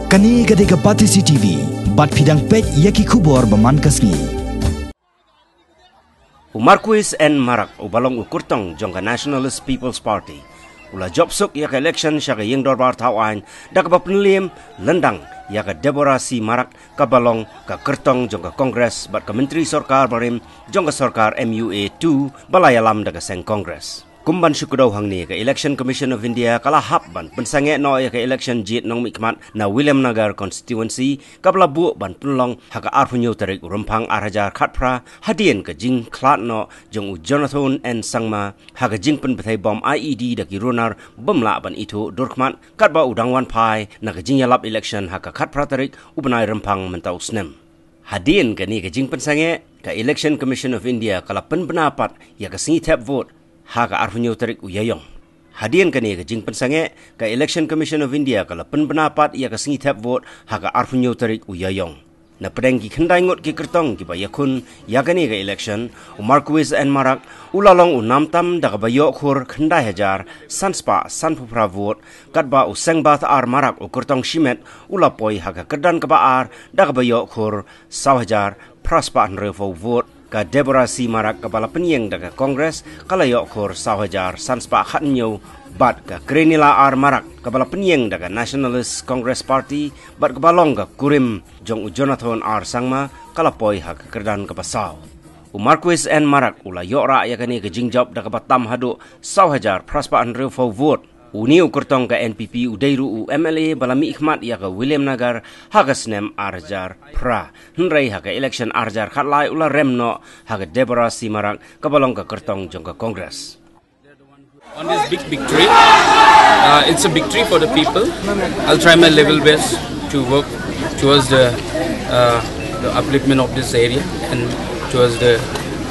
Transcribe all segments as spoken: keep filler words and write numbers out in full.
Kane ka dei ka Batesi T V, bad phi dang peit ïa ki khubor ba man ka sngi. U Marcuise N Marak, uba long u kyrtong jong ka Nationalist People's Party, u la jop suk ïa ka election sha ka ïing dorbar thaw aiñ da kaba pynliem lyndang ïa ka Deborah C Marak, kaba long ka kyrtong jong ka Congress bad ka myntri sorkar barim jong ka sorkar M U A two ba la ïalam da ka seng Congress. Kum ban shu kdew hangne, ka Election Commission of India ka la hap ban pynsangeh noh ïa ka election jied nongmihkhmat na Williamnagar constituency, kaba la buh ban pynlong ha ka arphew hynñiew tarik u Rymphang ar hajar khatphra, hadien ka jingkhlad noh jong u Jonathan N Sangma ha ka jingpynbthei bom I E D da ki runar bym lah ban ithuh durkhmat, katba u dang wan phai na ka jingïalap election ha ka khatphra tarik u bnai Rymphang mynta u snem. Hadien kane ka jingpynsangeh, ka Election Commission of India ka la pynbna pat ïa ka sngi thep vote ha ka arphew hynñiew tarik u Ïaïong. Hadien kane ka jingpynsangeh, ka Election Commission of India ka la pynbna pat ïa ka sngi thep vote ha ka arphew hynñiew tarik u Ïaïong. Na pdeng ki khyndai ngut ki kyrtong kiba ïakhun ïa kane ka election, u Marcuise N Marak u la long u nam tam da kaba ïoh khur khyndai hajar san spah sanphew phra vote, katba u Sengbathar Marak, u kyrtong shimet, u la poi ha ka kyrdan kaba ar da kaba ïoh khur saw hajar phra spah hynriew phew vote. Ka Deborah C Marak, kaba la pynïeng da ka Congress, ka la ïoh khur saw hajar san spah khathynñiew, bad ka Krenila R Marak, kaba la pynïeng da ka Nationalist Congress Party bad kaba long ka kurim jong u Jonathan R Sangma, ka la poi ha ka kyrdan kaba saw. U Marcuise N Marak u la ïoh rah ïa kane ka jingjop da kaba tam haduh saw hajar phra spah hynriew phew vote. Une u kyrtong ka N P P u dei ruh u M L A ba la mihkhmat ïa ka Williamnagar ha ka snem ar hajar phra. Hynrei ha ka election ar hajar khatlai u la rem noh ha ka Deborah C Marak, kaba long ka kyrtong jong ka Congress. On this big victory, uh, it's a victory for the people. I'll try my level best to work towards the, uh, the upliftment of this area and towards the,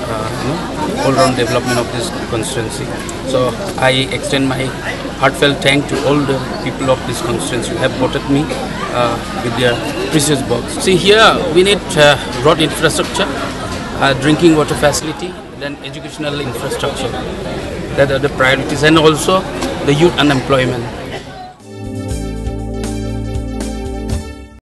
uh, you know, all-round development of this constituency. So I extend my heartfelt thank to all the people of this constituency who have voted me, uh, with their precious votes. See, here we need, uh, road infrastructure, uh, drinking water facility, then educational infrastructure. That are the priorities, and also the youth unemployment.